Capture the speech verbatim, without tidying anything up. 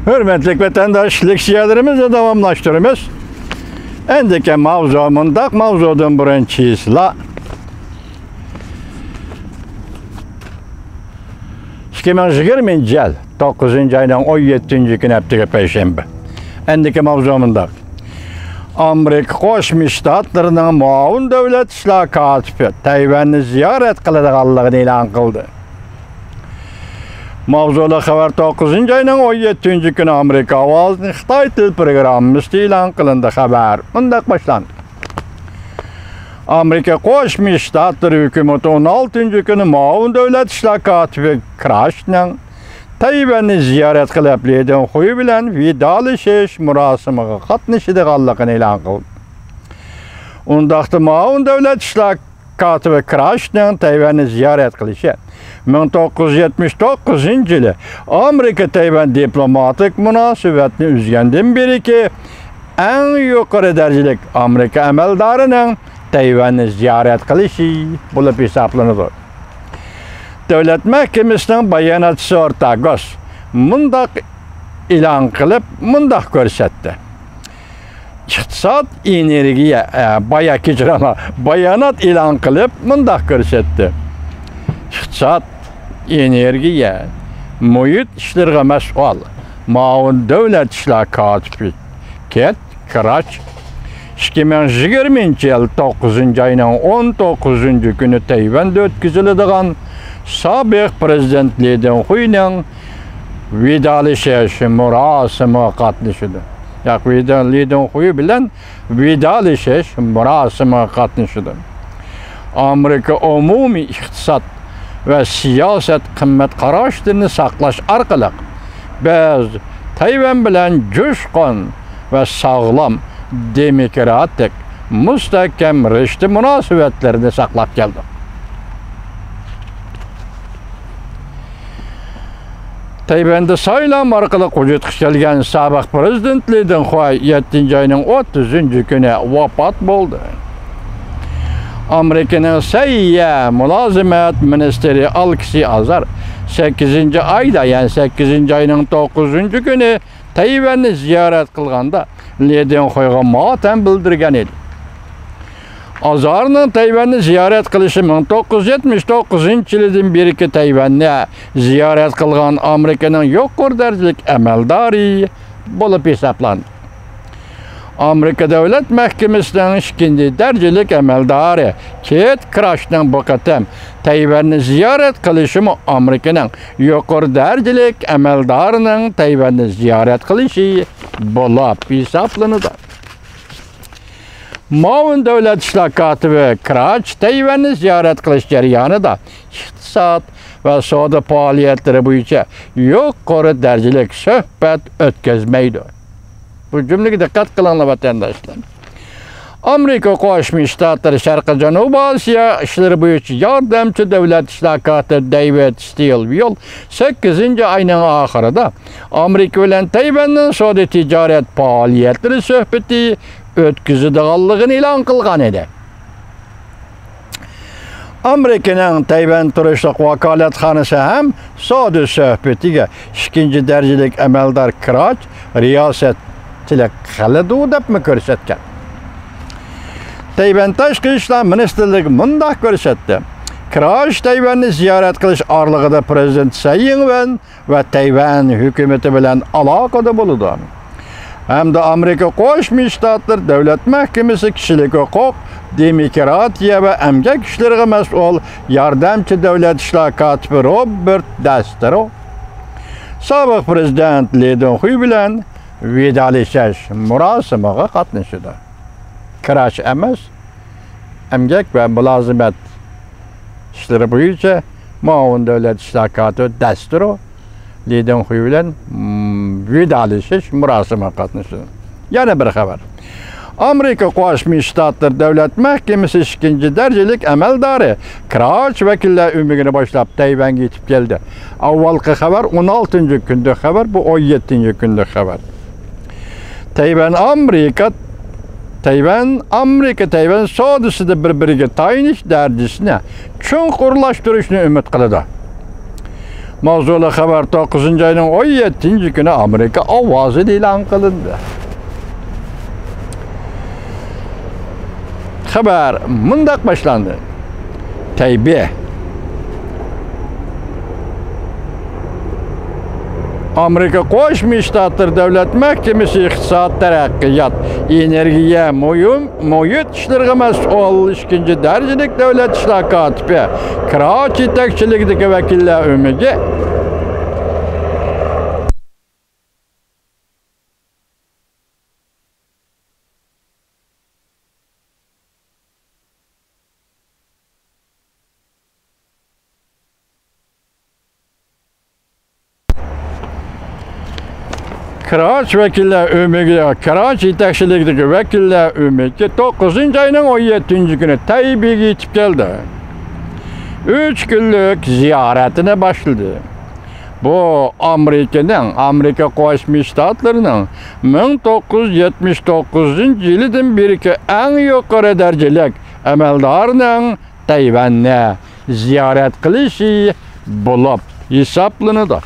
ھۆرمەتلىك ۋەتەنداش، لېكسىيەلىرىمىزنى داۋاملاشتۇرىمىز. ئەندىكى ماۋزۇ مۇنداق، ماۋزۇدىن بۇرۇن چىسلا. ئىككى مىڭ يىگىرمىنچى يىل توققۇزىنچى ئاينىڭ ئون يەتتىنچى كۈنى، ھەپتىگە پەيشەنبە. ئەندىكى ماۋزۇ مۇنداق. ئامېرىكا قوشما شتاتلىرىنىڭ مۇئاۋىن دۆلەت ئىشلار كاتىپى تەيۋەننى زىيارەت قىلىدىغانلىقىنى ئېلان قىلدى. ماۋزۇلۇق خەۋەر توققۇزىنچى ئاينىڭ ئون يەتتىنچى كۈنى ئامېرىكا ئاۋازىنىڭ خىتاي تىل پروگراممىسىدا ئېلان قىلىندى. خەۋەر مۇنداق باشلاندى. ئامېرىكا قوشما شتاتلىرى ھۆكۈمىتى ئون ئالتىنچى كۈنى مۇئاۋىن دۆلەت ئىشلار كاتىپى كراشنىڭ تەيۋەننى زىيارەت قىلىپ، لى دېڭخۇي بىلەن ۋىدالىشىش مۇراسىمىغا قاتنىشىدىغانلىقىنى ئېلان قىلدى. ئۇنداقتا مۇئاۋىن دۆلەت ئىشلار كاتىپى كراشنىڭ تەيۋەننى زىيارەت قىلىشى مىڭ توققۇز يۈز يەتمىش توققۇزىنچى يىلى ئامېرىكا تەيۋەن دىپلوماتىك مۇناسىۋەتنى ئۈزگەندىن بېرىكى ئەڭ يۇقىرى دەرىجىلىك ئامېرىكا ئەمەلدارىنىڭ تەيۋەننى زىيارەت قىلىشى بولۇپ ھېسابلىنىدۇ. دۆلەت مەھكىمىسىنىڭ باياناتچىسى ئورتا گوس مۇنداق ئېلان قىلىپ، مۇنداق كۆرسەتتى. ئىقتىساد، ئېنېرگىيە، ئە، بايا-، كەچۈرۈڭلار، بايانات ئېلان قىلىپ مۇنداق كۆرسەتتى. ئىقتىساد، ئېنېرگىيە، مۇھىت ئىشلىرىغا مەسئۇل مۇئاۋىن دۆلەت ئىشلار كاتىپى كېت كراچ ئىككى مىڭ يىگىرمىنچى يىل توققۇزىنچى ئاينىڭ ئون توققۇزىنچى كۈنى تەيۋەندە ئۆتكۈزۈلىدىغان سابىق پرېزىدېنت لى دېڭخۇينىڭ ۋىدالىشىش مۇراسىمىغا قاتنىشىدۇ. ياق، ۋىدا-، لى دېڭخۇي بىلەن ۋىدالىشىش مۇراسىمىغا قاتنىشىدۇ. ئامېرىكا ئومۇمىي ئىقتىساد ۋە سىياسەت قىممەت قاراشلىرىنى ساقلاش ئارقىلىق، بىز تەيۋەن بىلەن جۇشقۇن ۋە ساغلام، دېموكراتىك، مۇستەھكەم رىشتە مۇناسىۋەتلىرىنى ساقلاپ كەلدۇق. تەيۋەندە سايلام ئارقىلىق ۋۇجۇدقا كەلگەن سابىق پرېزىدېنت لى دېڭخۇي يەتتىنچى ئاينىڭ ئوتتۇزىنچى كۈنى ۋاپات بولدى. ئامېرىكىنىڭ سەھىيە مۇلازىمەت مىنىستىرى ئالكسى ئازار سەككىزىنچى ئايدا، يەنى سەككىزىنچى ئاينىڭ توققۇزىنچى كۈنى تەيۋەننى زىيارەت قىلغاندا، لى دېڭخۇيغا ماتەم بىلدۈرگەن ئىدى. ئازارنىڭ تەيۋەننى زىيارەت قىلىشى مىڭ توققۇز يۈز يەتمىش توققۇزىنچى يىلىدىن بېرىكى تەيۋەننى زىيارەت قىلغان ئامېرىكىنىڭ يۇقىرى دەرىجىلىك ئەمەلدارى بولۇپ ھېسابلانىدۇ. ئامېرىكا دۆلەت مەھكىمىسىنىڭ ئىككىنچى دەرىجىلىك ئەمەلدارى كېت كراشنىڭ بۇ قېتىم تەيۋەننى زىيارەت قىلىشىمۇ ئامېرىكىنىڭ يۇقىرى دەرىجىلىك ئەمەلدارىنىڭ تەيۋەننى زىيارەت قىلىشى بولۇپ ھېسابلىنىدۇ. مۇئاۋىن دۆلەت ئىشلار كاتىپى كراچ تەيۋەننى زىيارەت قىلىش جەريانىدا ئىقتىساد ۋە سودا پائالىيەتلىرى بويىچە يۇقىرى دەرىجىلىك سۆھبەت ئۆتكۈزمەيدۇ. بۇ جۈملىگە دىققەت قىلىڭلار، ۋەتەنداشلار. ئامېرىكا قوشما شتاتلىرى شەرقىي جەنۇبىي ئاسىيا ئىشلىرى بويىچە ياردەمچى دۆلەت ئىشلار كاتىپى دېۋىد ستىلۋېل سەككىزىنچى ئاينىڭ ئاخىرىدا ئامېرىكا بىلەن تەيۋەننىڭ سودا تىجارەت پائالىيەتلىرى سۆھبىتى ئۆتكۈزىدىغانلىقىنى ئېلان قىلغان ئىدى. ئامېرىكىنىڭ تەيۋەن تۇرۇشلۇق ۋاكالەتخانىسى ھەم سودا سۆھبىتىگە ئىككىنچى دەرىجىلىك ئەمەلدار كراچ رىياسەتچىلىك قىلىدۇ دەپمۇ كۆرسەتكەن. تەيۋەن تاشقى ئىشلار مىنىستىرلىكى مۇنداق كۆرسەتتى: كراچ تەيۋەننى زىيارەت قىلىش ئارىلىقىدا پرېزىدېنت سەي ئىڭۋېن ۋە تەيۋەن ھۆكۈمىتى بىلەن ئالاقىدە بولىدۇ. ھەمدە ئامېرىكا قوشما شتاتلىرى دۆلەت مەھكىمىسى كىشىلىك ھوقۇق، دېموكراتىيە ۋە ئەمگەك ئىشلىرىغا مەسئۇل ياردەمچى دۆلەت ئىشلار كاتىپى روبېرت دەسترو سابىق پرېزىدېنت لى دېڭخۇي بىلەن ۋىدالىشىش مۇراسىمىغا قاتنىشىدۇ. كىراچ ئەمەس، ئەمگەك ۋە مۇلازىمەت ئىشلىرى بويىچە مۇئاۋىن دۆلەت ئىشلار كاتىپى دەسترو لى دېڭخۇي بىلەن، م، ۋىدالىشىش مۇراسىمىغا قاتنىشىدۇ. يەنە بىر خەۋەر. ئامېرىكا قوشما شتاتلىرى دۆلەت مەھكىمىسى ئىككىنچى دەرىجىلىك ئەمەلدارى كراچ ۋەكىللەر ئۆمىكىنى باشلاپ تەيۋەنگە يېتىپ كەلدى. ئاۋۋالقى خەۋەر ئون ئالتىنچى كۈندىكى خەۋەر، بۇ ئون يەتتىنچى كۈندىكى خەۋەر. تەيۋەن ئامېرىكا، تەيۋەن ئامېرىكا تەيۋەن سودىسىدا بىر-بىرىگە تايىنىش دەرىجىسىنى چوڭقۇرلاشتۇرۇشنى ئۈمىد قىلىدۇ. ماۋزۇلۇق خەۋەر توققۇزىنچى ئاينىڭ ئون يەتتىنچى كۈنى ئامېرىكا ئاۋازىدا ئېلان قىلىندى. خەۋەر مۇنداق باشلاندى. تەيبېي. ئامېرىكا قوشما شتاتلىرى دۆلەت مەھكىمىسى ئىقتىساد، تەرەققىيات، ئېنېرگىيە، مۇھىم مۇھىت ئىشلىرىغا مەسئۇل ئىككىنچى دەرىجىلىك دۆلەت ئىشلار كاتىپى كراچ يېتەكچىلىكىدىكى ۋەكىللەر ئۆمىكى كراچ ۋەكىللەر ئۆمىكى، كراچ يېتەكچىلىكىدىكى ۋەكىللەر ئۆمىكى توققۇزىنچى ئاينىڭ ئون يەتتىنچى كۈنى تەيبېيگە يېتىپ كەلدى. ئۈچ كۈنلۈك زىيارەتىنى باشلىدى. بۇ ئامېرىكىنىڭ، ئامېرىكا قوشما شتاتلىرىنىڭ مىڭ توققۇز يۈز يەتمىش توققۇزىنچى يىلىدىن بېرىكى ئەڭ يۇقىرى دەرىجىلىك ئەمەلدارىنىڭ تەيۋەننى زىيارەت قىلىشى بولۇپ ھېسابلىنىدۇ.